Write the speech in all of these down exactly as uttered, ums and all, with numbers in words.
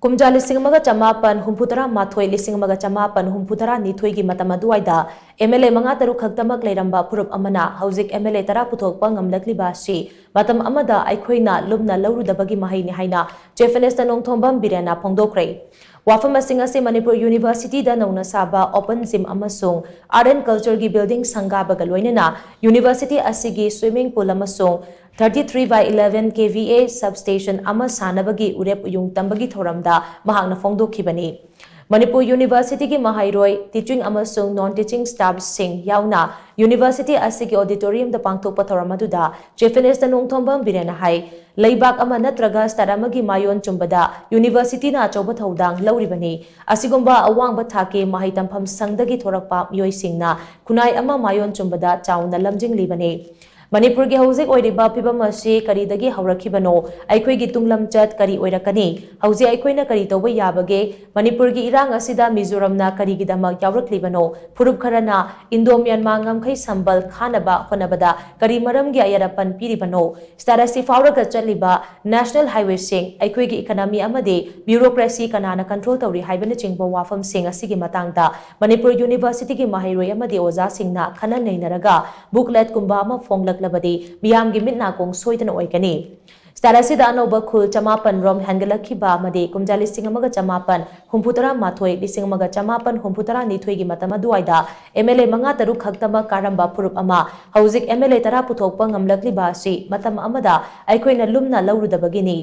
ꯀꯨꯝꯖꯥ ꯂꯤꯁꯤꯡ ꯑꯃꯒ ꯆꯃꯥꯄꯟ ꯍꯨꯝꯐꯨ ꯇꯔꯥ ꯃꯥꯊꯣꯏ, ꯂꯤꯁꯤꯡ ꯑꯃꯒ ꯆꯃꯥꯄꯟ ꯍꯨꯝꯐꯨ ꯇꯔꯥ ꯅꯤꯊꯣꯏꯒꯤ ꯃꯇꯝ ꯑꯗꯨꯋꯥꯏꯗ M L A ꯃꯉꯥ ꯇꯔꯨꯛ ꯈꯛꯇꯃꯛ ꯂꯩꯔꯝꯕ ꯐꯨꯔꯨꯞ ꯑꯃꯅ ꯍꯧꯖꯤꯛ M L A ꯇꯔꯥ ꯄꯨꯊꯣꯛꯄ ꯉꯝꯂꯛꯂꯤꯕ ꯑꯁꯤ ꯃꯇꯝ ꯑꯃꯗ ꯑꯩꯈꯣꯏꯅ ꯂꯨꯝꯅ ꯂꯧꯔꯨꯗꯕꯒꯤ ꯃꯍꯩꯅꯤ ꯍꯥꯏꯅ Chief Minister ꯅꯣꯡꯊꯣꯝꯕꯝ ꯕꯤꯔꯦꯟꯅ ꯐꯣꯡꯗꯣꯛꯈ꯭ꯔꯦ꯫ ꯋꯥꯐꯝ ꯑꯁꯤꯡ ꯑꯁꯤ ꯃꯅꯤꯄꯨꯔ University ꯗ ꯅꯧꯅ ꯁꯥꯕ open gym ꯑꯃꯁꯨꯡ Art and Culture ꯒꯤ building ꯁꯪꯒꯥꯕꯒ ꯂꯣꯏꯅꯅ university ꯑꯁꯤꯒꯤ swimming pool ꯑꯃꯁꯨꯡ thirty three by eleven K V A substation ꯑꯃ ꯁꯥꯅꯕꯒꯤ ꯎꯔꯦꯞ ꯎꯌꯨꯡ ꯇꯝꯕꯒꯤ ꯊꯧꯔꯝꯗ ꯃꯍꯥꯛꯅ ꯐꯣꯡꯗꯣꯛꯈꯤꯕꯅꯤ꯫ ꯃꯅꯤꯄꯨꯔ University ꯒꯤ ꯃꯍꯩꯔꯣꯏ, teaching ꯑꯃꯁꯨꯡ non teaching staff ꯁꯤꯡ ꯌꯥꯎꯅ university ꯑꯁꯤꯒꯤ auditorium ꯗ ꯄꯥꯡꯊꯣꯛꯄ ꯊꯧꯔꯝ ꯑꯗꯨꯗ Chief Minister ꯅꯣꯡꯊꯣꯝꯕꯝ ꯕꯤꯔꯦꯟꯅ ꯍꯥꯏ, ꯂꯩꯕꯥꯛ ꯑꯃ ꯅꯠꯇ꯭ꯔꯒ state ꯑꯃꯒꯤ ꯃꯥꯏꯑꯣꯟ ꯆꯨꯝꯕꯗ university ꯅ ꯑꯆꯧꯕ ꯊꯧꯗꯥꯡ ꯂꯧꯔꯤꯕꯅꯤ꯫ ꯑꯁꯤꯒꯨꯝꯕ ꯑꯋꯥꯡꯕ ꯊꯥꯛꯀꯤ ꯃꯍꯩ ꯇꯝꯐꯝ ꯁꯪꯗꯒꯤ ꯊꯣꯔꯛꯄ ꯃꯤꯑꯣꯏꯁꯤꯡꯅ ꯈꯨꯟꯅꯥꯏ ꯑꯃ ꯃꯥꯏꯑꯣꯟ ꯆꯨꯝꯕꯗ ꯆꯥꯎꯅ ꯂꯝꯖꯤꯡꯂꯤꯕꯅꯤ꯫ ꯃꯅꯤꯄꯨꯔꯒꯤ ꯍꯧꯖꯤꯛ ꯑꯣꯏꯔꯤꯕ ꯐꯤꯕꯝ ꯑꯁꯤ ꯀꯔꯤꯗꯒꯤ ꯍꯧꯔꯛꯈꯤꯕꯅꯣ? ꯑꯩꯈꯣꯏꯒꯤ ꯇꯨꯡꯂꯝꯆꯠ ꯀꯔꯤ ꯑꯣꯏꯔꯛꯀꯅꯤ? ꯍꯧꯖꯤꯛ ꯑꯩꯈꯣꯏꯅ ꯀꯔꯤ ꯇꯧꯕ ꯌꯥꯕꯒꯦ? ꯃꯅꯤꯄꯨꯔꯒꯤ ꯏꯔꯥꯡ ꯑꯁꯤꯗ ꯃꯤꯖꯣꯔꯝꯅ ꯀꯔꯤꯒꯤꯗꯃꯛ ꯌꯥꯎꯔꯛꯂꯤꯕꯅꯣ? ꯐꯨꯔꯨꯞ ꯈꯔꯅ Indo Myanmar ꯉꯝꯈꯩ ꯁꯝꯕꯜ ꯈꯥꯅꯕ ꯍꯣꯠꯅꯕꯗ ꯀꯔꯤ ꯃꯔꯝꯒꯤ ꯑꯌꯦꯠ ꯑꯄꯟ ꯄꯤꯔꯤꯕꯅꯣ? State ꯑꯁꯤ ꯐꯥꯎꯔꯒ ꯆꯠꯂꯤꯕ national highway ꯁꯤꯡ, ꯑꯩꯈꯣꯏꯒꯤ economy ꯑꯃꯗꯤ bureaucracy ꯀꯅꯥꯅ control ꯇꯧꯔꯤ ꯍꯥꯏꯕꯅꯆꯤꯡꯕ ꯋꯥꯐꯝꯁꯤꯡ ꯑꯁꯤꯒꯤ ꯃꯇꯥꯡꯗ ꯃꯅꯤꯄꯨꯔ University ꯒꯤ ꯃꯍꯩꯔꯣꯏ ꯑꯃꯗꯤ ꯑꯣꯖꯥꯁꯤꯡꯅ ꯈꯟꯅ ꯅꯩꯅꯔꯒ booklet ꯀꯨꯝꯕ ꯑꯃ ꯐꯣꯡꯂꯛꯂꯕꯗꯤ ꯃꯤꯌꯥꯝꯒꯤ ꯃꯤꯠ ꯅꯥꯀꯣꯡ ꯁꯣꯏꯗꯅ ꯑꯣꯏꯒꯅꯤ꯫ State ꯑꯁꯤꯗ ꯑꯅꯧꯕ ꯈꯨꯜ ꯆꯃꯥꯄꯟ ꯔꯣꯝ ꯍꯦꯟꯒꯠꯂꯛꯈꯤꯕ ꯑꯃꯗꯤ ꯀꯨꯝꯖꯥ ꯂꯤꯁꯤꯡ ꯑꯃꯒ ꯆꯃꯥꯄꯟ ꯍꯨꯝꯐꯨ ꯇꯔꯥ ꯃꯥꯊꯣꯏ, ꯂꯤꯁꯤꯡ ꯑꯃꯒ ꯆꯃꯥꯄꯟ ꯍꯨꯝꯐꯨ ꯇꯔꯥ ꯅꯤꯊꯣꯏꯒꯤ ꯃꯇꯝ ꯑꯗꯨꯋꯥꯏꯗ M L A ꯃꯉꯥ ꯇꯔꯨꯛ ꯈꯛꯇꯃꯛ ꯀꯥꯔꯝꯕ ꯐꯨꯔꯨꯞ ꯑꯃ ꯍꯧꯖꯤꯛ M L A ꯇꯔꯥ ꯄꯨꯊꯣꯛꯄ ꯉꯝꯂꯛꯂꯤꯕ ꯑꯁꯤ ꯃꯇꯝ ꯑꯃꯗ ꯑꯩꯈꯣꯏꯅ ꯂꯨꯝꯅ ꯂꯧꯔꯨꯗꯕꯒꯤꯅꯤ꯫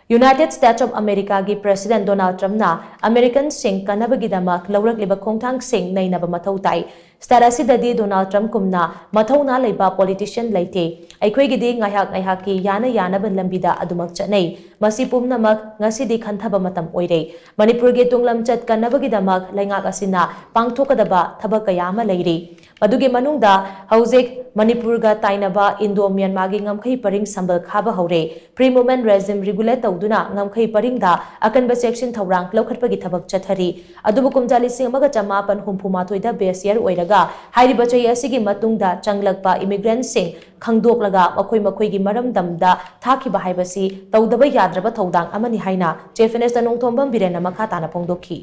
United States of America ꯒꯤ President Donald Trump ꯅ American ꯁꯤꯡ ꯀꯟꯅꯕꯒꯤꯗꯃꯛ ꯂꯧꯔꯛꯂꯤꯕ ꯈꯣꯡꯊꯥꯡꯁꯤꯡ ꯅꯩꯅꯕ ꯃꯊꯧ ꯇꯥꯏ꯫ State ꯑꯁꯤꯗꯗꯤ Donald Trump ꯀꯨꯝꯅ ꯃꯊꯧꯅꯥ ꯂꯩꯕ politician ꯂꯩꯇꯦ꯫ ꯑꯩꯈꯣꯏꯒꯤꯗꯤ ꯉꯥꯏꯍꯥꯛ ꯉꯥꯏꯍꯥꯛꯀꯤ ꯌꯥꯅ ꯌꯥꯅꯕ ꯂꯝꯕꯤꯗ ꯑꯗꯨꯃꯛ ꯆꯠꯅꯩ꯫ ꯃꯁꯤ ꯄꯨꯝꯅꯃꯛ ꯉꯁꯤꯗꯤ ꯈꯟꯊꯕ ꯃꯇꯝ ꯑꯣꯏꯔꯦ꯫ ꯃꯅꯤꯄꯨꯔꯒꯤ ꯇꯨꯡꯂꯝꯆꯠ ꯀꯟꯅꯕꯒꯤꯗꯃꯛ ꯂꯩꯉꯥꯛ ꯑꯁꯤꯅ ꯄꯥꯡꯊꯣꯛꯀꯗꯕ ꯊꯕꯛ ꯀꯌꯥ ꯑꯃ ꯂꯩꯔꯤ꯫ ꯃꯗꯨꯒꯤ ꯃꯅꯨꯡꯗ ꯍꯧꯖꯤꯛ ꯃꯅꯤꯄꯨꯔꯒ ꯇꯥꯏꯅꯕ Indo Myanmar ꯒꯤ ꯉꯝꯈꯩ ꯄꯔꯤꯡ ꯁꯝꯕꯜ ꯈꯥꯕ ꯍꯧꯔꯦ꯫ Free Movement Regime regulate ꯇꯧꯗꯨꯅ ꯉꯝꯈꯩ ꯄꯔꯤꯡꯗ ꯑꯀꯟꯕ ꯆꯦꯛꯁꯤꯟ ꯊꯧꯔꯥꯡ ꯂꯧꯈꯠꯄꯒꯤ ꯊꯕꯛ ꯆꯠꯊꯔꯤ꯫ ꯑꯗꯨꯕꯨ ꯀꯨꯝꯖꯥ ꯂꯤꯁꯤꯡ ꯑꯃꯒ ꯆꯃꯥꯄꯟ ꯍꯨꯝꯐꯨ ꯃꯥꯊꯣꯏꯗ base year ꯑꯣꯏꯔꯒ ꯍꯥꯏꯔꯤꯕ ꯆꯍꯤ ꯑꯁꯤꯒꯤ ꯃꯇꯨꯡꯗ ꯆꯪꯂꯛꯄ immigrantꯁꯤꯡ ꯈꯪꯗꯣꯛꯂꯒ ꯃꯈꯣꯏ ꯃꯈꯣꯏꯒꯤ ꯃꯔꯝꯗꯝꯗ ꯊꯥꯈꯤꯕ ꯍꯥꯏꯕꯁꯤ ꯇꯧꯗꯕ ꯌꯥꯗ꯭ꯔꯕ ꯊꯧꯗꯥꯡ ꯑꯃꯅꯤ ꯍꯥꯏꯅ ꯆꯤꯐ ꯃꯤꯅꯤꯁꯇꯔ ꯅꯣꯡꯊꯣꯝꯕꯝ ꯕꯤꯔꯦꯟꯅ ꯃꯈꯥ ꯇꯥꯅ ꯐꯣꯡꯗꯣꯛꯈꯤ꯫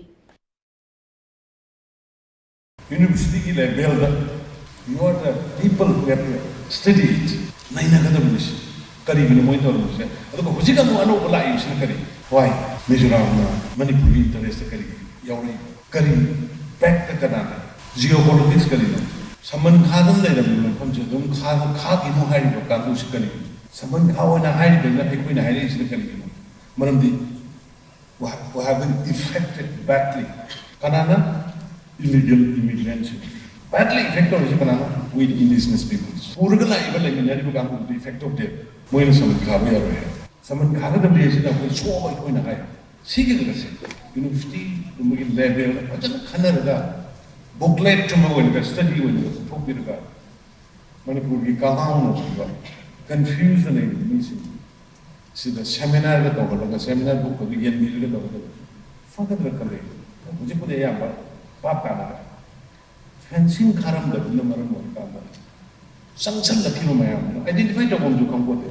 Universityꯒꯤ levelꯗ you are the people who have to study it. ꯅꯩꯅꯒꯗꯕꯅꯤ ꯁꯤ꯫ ꯀꯔꯤꯒꯤꯅꯣ ꯃꯣꯏ ꯇꯧꯔꯤꯕꯁꯦ? ꯑꯗꯨꯒ ꯍꯧꯖꯤꯛ ꯑꯃꯨꯛ ꯑꯅꯧꯕ ꯂꯥꯛꯏꯕꯁꯤꯅ ꯀꯔꯤ? Why? ꯃꯤꯖꯣꯔꯥꯝꯅ ꯃꯅꯤꯄꯨꯔꯒꯤ interestꯇ ꯀꯔꯤ ꯌꯥꯎꯔꯛꯏꯕ? ꯀꯔꯤ backꯇ ꯀꯅꯥꯅ? Geopolitics ꯀꯔꯤꯅꯣ? ꯁꯃꯟ ꯈꯥꯗꯅ ꯂꯩꯔꯝꯃꯤꯕ ꯃꯐꯝꯁꯦ ꯑꯗꯨꯝ ꯈꯥ-, ꯈꯥꯈꯤꯅꯨ ꯍꯥꯏꯔꯤꯕ ꯀꯥꯡꯕꯨꯁꯤ ꯀꯔꯤꯒꯤꯅꯣ? ꯁꯃꯟ ꯈꯥꯑꯣꯅ ꯍꯥꯏꯔꯤꯕꯅ ꯑꯩꯈꯣꯏꯅ ꯍꯥꯏꯔꯛꯏꯁꯤꯅ ꯀꯔꯤꯒꯤꯅꯣ? ꯃꯔꯝꯗꯤ who have been affected badly. ꯀꯅꯥꯅ? Illegal immigrants. Badly affect ꯇꯧꯔꯤꯁꯦ ꯀꯅꯥꯅ? We indigenous peoples. ꯄꯨꯔꯒ ꯂꯥꯛꯏꯕ ꯂꯩꯃꯤꯟꯅꯔꯤꯕ ꯀꯥꯡꯕꯨꯗꯨꯗꯤ affect ꯇꯧꯗꯦ꯫ ꯃꯣꯏꯅ ꯁꯃꯟ ꯈꯥꯕ ꯌꯥꯔꯣꯏ ꯍꯥꯏ꯫ ꯁꯃꯟ ꯈꯥꯒꯗꯕꯅꯤ ꯍꯥꯏꯁꯤꯅ ꯑꯩꯈꯣꯏ ꯁꯣꯛꯑꯕ ꯑꯩꯈꯣꯏꯅ ꯍꯥꯏ꯫ ꯁꯤꯒꯤ ꯀꯩꯅꯣꯁꯦ universityꯒꯨꯝꯕꯒꯤ levelꯗ ꯐꯖꯅ ꯈꯟꯅꯔꯒ booklet ꯑꯃ ꯑꯣꯏꯅ study ꯑꯣꯏꯅ ꯄꯨꯊꯣꯛꯄꯤꯔꯒ ꯃꯅꯤꯄꯨꯔꯒꯤ ꯀꯥꯡꯍꯧꯅ ꯑꯣꯏꯕ confused ꯂꯩꯔꯤꯕ ꯃꯤꯁꯤꯡ ꯁꯤꯗ seminarꯒ ꯇꯧꯍꯜꯂꯒ seminar bookꯀꯗꯨ ꯌꯦꯟꯕꯤꯔꯒ ꯇꯧꯒꯗꯕ ꯐꯒꯗ꯭ꯔꯥ ꯈꯜꯂꯦ꯫ ꯍꯧꯖꯤꯛꯄꯨꯗꯤ ꯑꯌꯥꯝꯕ ꯚꯥꯞ ꯇꯥꯅꯔꯦ꯫ Fencing ꯈꯥꯔꯝꯗꯕꯗꯨꯅ ꯃꯔꯝ ꯑꯣꯏꯔꯀꯥꯟꯗ ꯆꯪꯁꯜꯂꯛꯈꯤꯕ ꯃꯌꯥꯝꯗꯨ identify ꯇꯧꯐꯝꯁꯨ ꯈꯪꯄꯣꯠꯇꯦ꯫